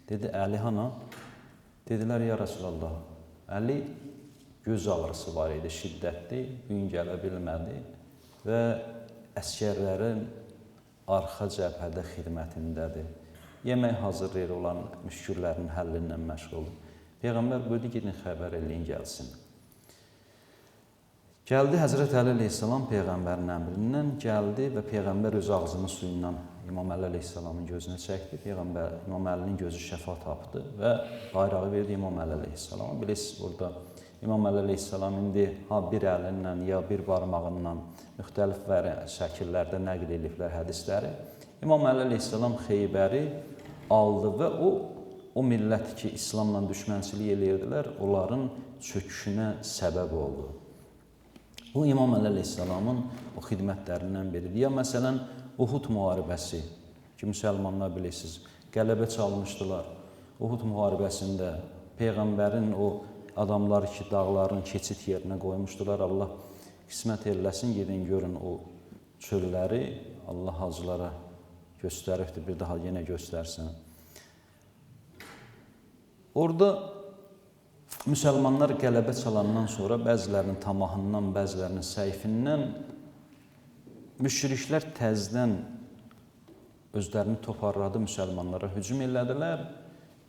Dedi, Əli hana? Dedilər, ya Rəsulallah, Əli göz ağrısı var idi, şiddətli, gün gələ bilmədi və əsgərlərin arxa cəbhədə xidmətindədir. Yemək hazırlayır olan müşküllərin həllindən məşğuldur. Peyğəmbər buyurdu, gedin xəbər eləyin, gəlsin. Gəldi Həzrət Əli əleyhissalam peyğəmbərin əmrindən gəldi və peyğəmbər öz ağzının suyundan İmam Əli əleyhissalamın gözünə çəkdi. Peyğəmbər İmam Əlinin gözü şəfa tapdı və bayrağı verdi İmam Əli əleyhissalama. Bilirsiniz, burada İmam Əli əleyhissalam indi ha bir əlinlə ya bir barmağından müxtəlif şəkillərdə nəql ediblər hədisləri. İmam Əli əleyhissalam Xeybəri aldı və o millət ki, İslamla düşmənçilik eləyirdilər, onların çöküşünə səbəb oldu. Bu İmam Əli əleyhissalamın o xidmətlərindən biridir. Ya məsələn, Uhud müharibəsi ki, müsəlmanlar bilirsiniz, qələbə çalmışdılar. Uhud müharibəsində peyğəmbərin o adamları ki, dağların keçid yerinə qoymuşdular. Allah qismət eləsin, gedin görün o çölləri. Allah hacılara göstəribdir, bir daha yenə göstərsin. Orada müsəlmanlar qələbə çalandan sonra bəzilərinin tamahından, bəzilərinin səyfindən müşriklər təzdən özlərini toparladı, müsəlmanlara hücum elədilər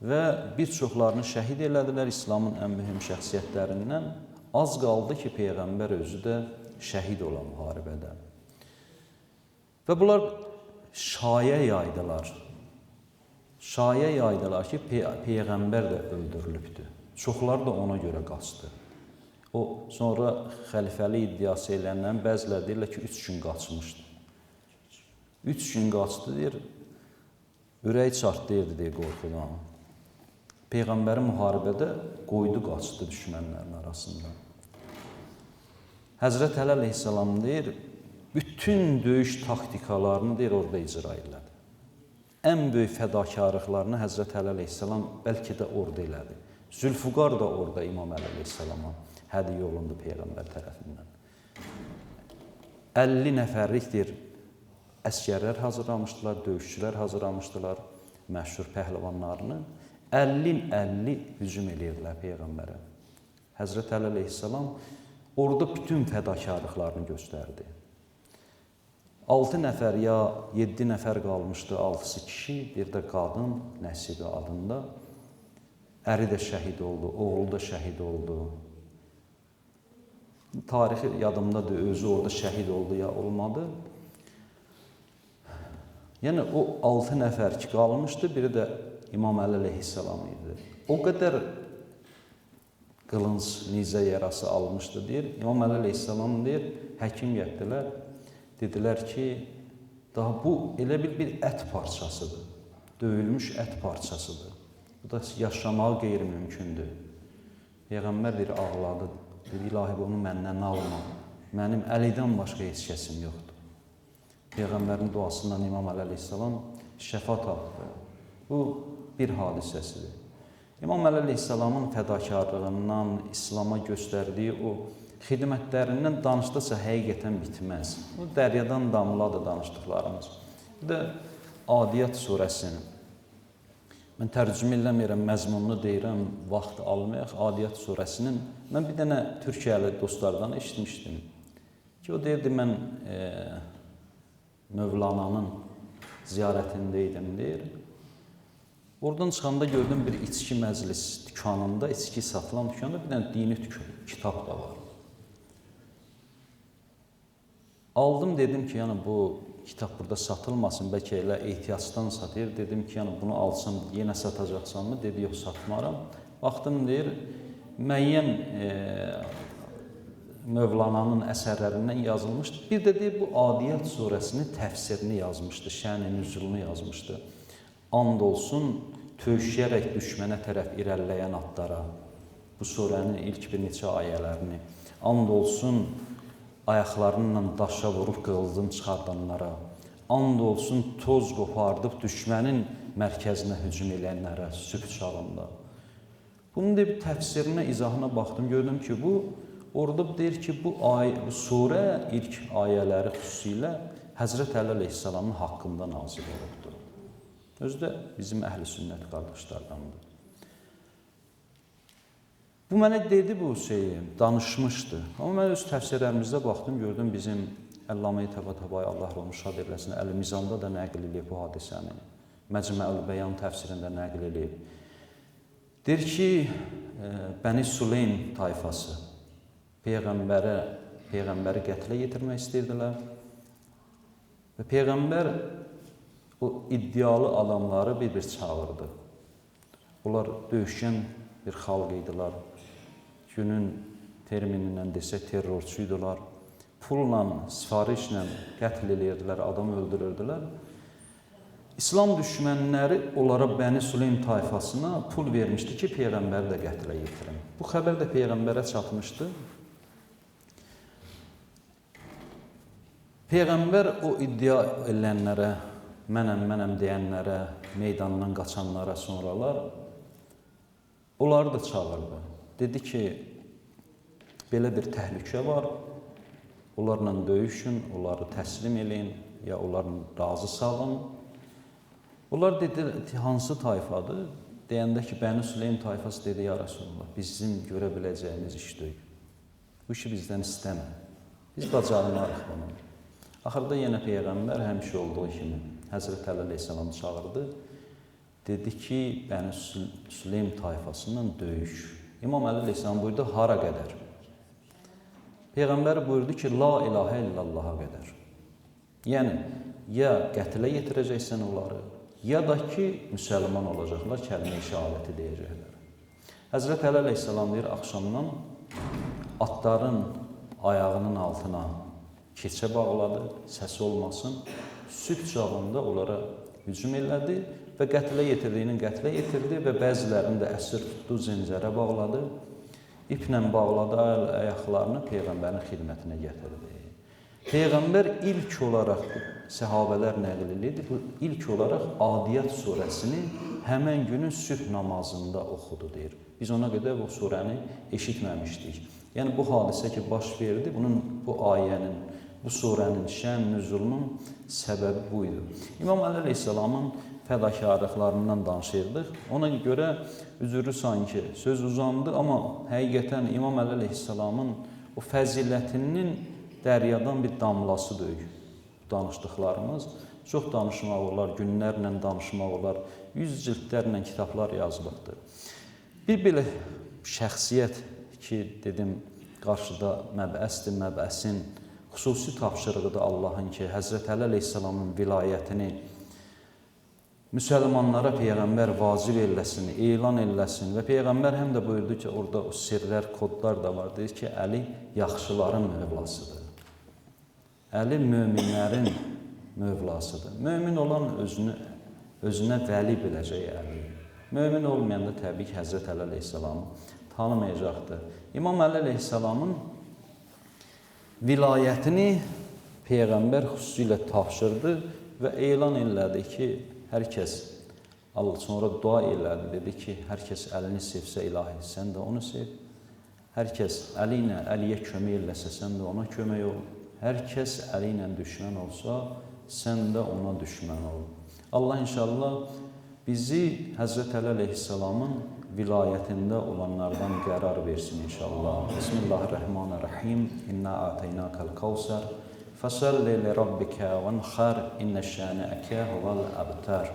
və bir çoxlarını şəhid elədilər İslamın ən mühüm şəxsiyyətlərindən. Az qaldı ki, Peyğəmbər özü də şəhid olan müharibədə. Və bunlar şayə yaydılar. Şayə yaydılar ki, Peyğəmbər də öldürülübdür. Çoxları da ona görə qaçdı. O, sonra xəlifəlik iddiası eləyənlərin bəziləri deyirlər ki, 3 gün qaçmışdı. 3 gün qaçdı, deyir, ürək çartlayırdı, deyir, qorxudan. Peyğəmbəri müharibədə qoydu, qaçdı düşmənlərin arasında. Həzrət Əli əleyhissalam deyir, bütün döyüş taktikalarını deyir, orada icra elədi. Ən böyük fədakarlıqlarını Həzrət Əli əleyhissalam bəlkə də orada elədi. Zülfüqar da orada İmam Əli əleyhissalama hədiyyə olundu Peyğəmbər tərəfindən. 50 nəfərlik deyir, əsgərlər hazırlamışdılar, döyüşçülər hazırlamışdılar, məşhur pəhləvanlarını. 50-50 hücum eləyirdilər Peyğəmbərə. Həzrət Əli əleyhissalam orada bütün fədakarlıqlarını göstərdi. 6 nəfər ya 7 nəfər qalmışdı, 6-sı kişi, bir də qadın Nəsibə adında. Əri də şəhid oldu, oğlu da şəhid oldu. Tarixi yadımdadır, özü orada şəhid oldu ya olmadı. Yəni o 6 nəfər ki qalmışdı, biri də İmam Əli əleyhissalam idi. O qədər qılınc, nizə yarası almışdı, deyir. İmam Əli əleyhissalam deyir, həkim gətirdilər. Dedilər ki, daha bu elə bir ət parçasıdır. Döyülmüş ət parçasıdır. Bu da yaşamağı qeyri-mümkündür. Peyğəmbər deyir, ağladı. Deyir, ilahi, bunu məndən alma. Mənim Əlidən başqa heç kəsim yoxdur. Peyğəmbərin duasından İmam Əli əleyhissalam şəfa tapdı. Bu bir hadisəsidir. İmam Əli əleyhissalamın fədakarlığından, İslama göstərdiyi o xidmətlərindən danışdıqca həqiqətən bitməz. Bu dəryadan damladır danışdıqlarımız. Bir də Adiyyat surəsinin. Mən tərcümə eləmirəm, məzmununu deyirəm, vaxt almayaq. Adiyyat surəsinin mən bir dənə Türkiyəli dostlardan eşitmişdim ki, o deyirdi, mən Mövlananın ziyarətində idim, deyir. Oradan çıxanda gördüm bir içki məclis dükanında, içki satılan dükanda bir dənə dini kitab da var. Aldım, dedim ki, yəni bu kitab burada satılmasın, bəlkə elə ehtiyacdan satır. Dedim ki, yəni bunu alsam yenə satacaqsan mı? Dedi, yox, satmaram. Baxdım, deyir, müəyyən Mövlananın əsərlərindən yazılmışdı. Bir də deyir, bu Adiyyat surəsinin təfsirini yazmışdı, şən-i nüzulunu yazmışdı. And olsun, tövşüyərək düşmənə tərəf irəliləyən atlara, bu surənin ilk bir neçə ayələrini, and olsun, ayaqlarıyla daşa vurub qığılcım çıxardanlara, and olsun, toz qopardıb düşmənin mərkəzinə hücum eləyənlərə sübh çağında. Bunun da bir təfsirinə, izahına baxdım, gördüm ki, bu orada deyir ki, bu surə ilk ayələri xüsusilə Həzrət Əli əleyhissalamın haqqında nazil olubdur. Özü də bizim əhl-i sünnət qardaşlardandır. Bu mənə dedi bu şeyi, danışmışdı. Amma mən öz təfsirlərimizdə baxdım, gördüm bizim Əllamə-i Təbatabai, Allah onu şad eləsin, Əl-Mizanda da nəql eləyib bu hadisəni. Məcməül Bəyan təfsirində nəql eləyib. Deyir ki, Bəni Süleym tayfası Peyğəmbərə Peyğəmbəri qətlə yetirmək istəyirdilər. Və Peyğəmbər o iddialı adamları bir-bir çağırdı. Onlar döyüşkən bir xalq idilər. Günün terminindən desək terrorçu idilər. Pulla, sifarişlə qətl eləyirdilər, adam öldürürdülər. İslam düşmənləri onlara Bəni Süleym tayfasına pul vermişdi ki, Peyğəmbəri də qətlə yetirin. Bu xəbər də Peyğəmbərə çatmışdı. Peyğəmbər o iddia edənlərə, mənəm, mənəm deyənlərə, meydandan qaçanlara sonralar onları da çağırdı. Dedi ki, belə bir təhlükə var, onlarla döyüşün, onları təslim eləyin, ya onlarla razı salın. Onlar dedi, hansı tayfadır? Deyəndə ki, Bəni Süleym tayfası dedi, ya Rasulullah, bizim görə biləcəyimiz iş deyil. Bu işi bizdən istəmə. Biz bacarmarıq bunu. Axırda yenə Peyğəmbər həmişə olduğu kimi Həzrət Əli əleyhissalamı çağırdı. Dedi ki, Bəni Süleym tayfasından döyüş. İmam Əli əleyhissalam buyurdu, hara qədər? Peyğəmbər buyurdu ki, la ilahə illallaha qədər. Yəni, ya qətlə yetirəcəksən onları, ya da ki, müsəlman olacaqlar, kəlmə-i şəhadəti deyəcəklər. Həzrət Əli əleyhissalam deyir, axşamdan atların ayağının altına keçə bağladı, səsi olmasın. Sübh çağında onlara hücum elədi və qətlə yetirdiyinin qətlə yetirdi və bəzilərini də əsir tutdu, zincərə bağladı. İplə bağladı ayaqlarını Peyğəmbərin xidmətinə gətirdi. Peyğəmbər ilk olaraq, səhabələr nəql edir, bu ilk olaraq Adiyyat surəsini həmən günün sübh namazında oxudu, deyir. Biz ona qədər bu surəni eşitməmişdik. Yəni, bu hadisə ki, baş verdi, bunun, bu ayənin, bu surənin şən nüzulunun səbəbi bu idi. İmam Əli əleyhissalamın fədakarlıqlarından danışırdıq. Ona görə üzürlü sanki söz uzandı, amma həqiqətən İmam Əli əleyhissalamın o fəzilətinin dəryadan bir damlası deyil danışdıqlarımız. Çox danışmaq olar, günlərlə danışmaq olar, 100 cildlərlə kitablar yazılıbdır. Bir belə şəxsiyyət ki, dedim, qarşıda məbəsdir, məbəsin xüsusi tapşırığıdır Allahın ki, Həzrət Əli əleyhissalamın vilayətini müsəlmanlara Peyğəmbər vacib eləsin, elan eləsin və Peyğəmbər həm də buyurdu ki, orada o sirlər, kodlar da var, deyir ki, Əli yaxşıların mövlasıdır. Əli möminlərin mövlasıdır. Mömin olan özünə vəli biləcək Əli. Mömin olmayan da təbii ki, Həzrət Əli əleyhissalamı tanımayacaqdır. İmam Əli əleyhissalamın vilayətini Peyğəmbər xüsusilə tapşırdı və elan elədi ki, hər kəs, Allah sonra dua elədi, dedi ki, hər kəs Əlini sevsə ilahi, sən də onu sev. Hər kəs Əli ilə Əliyə kömək eləsə, sən də ona kömək ol. Hər kəs Əli ilə düşmən olsa, sən də ona düşmən ol. Allah inşallah bizi Həzrət Əli əleyhissalamın vilayətində olanlardan qərar versin inşallah. Bismillahirrahmanirrahim. İnna ataynakal kavsər. Fəsəlli li rabbikə vənxər. İnnə şənəəkə huval əbtər.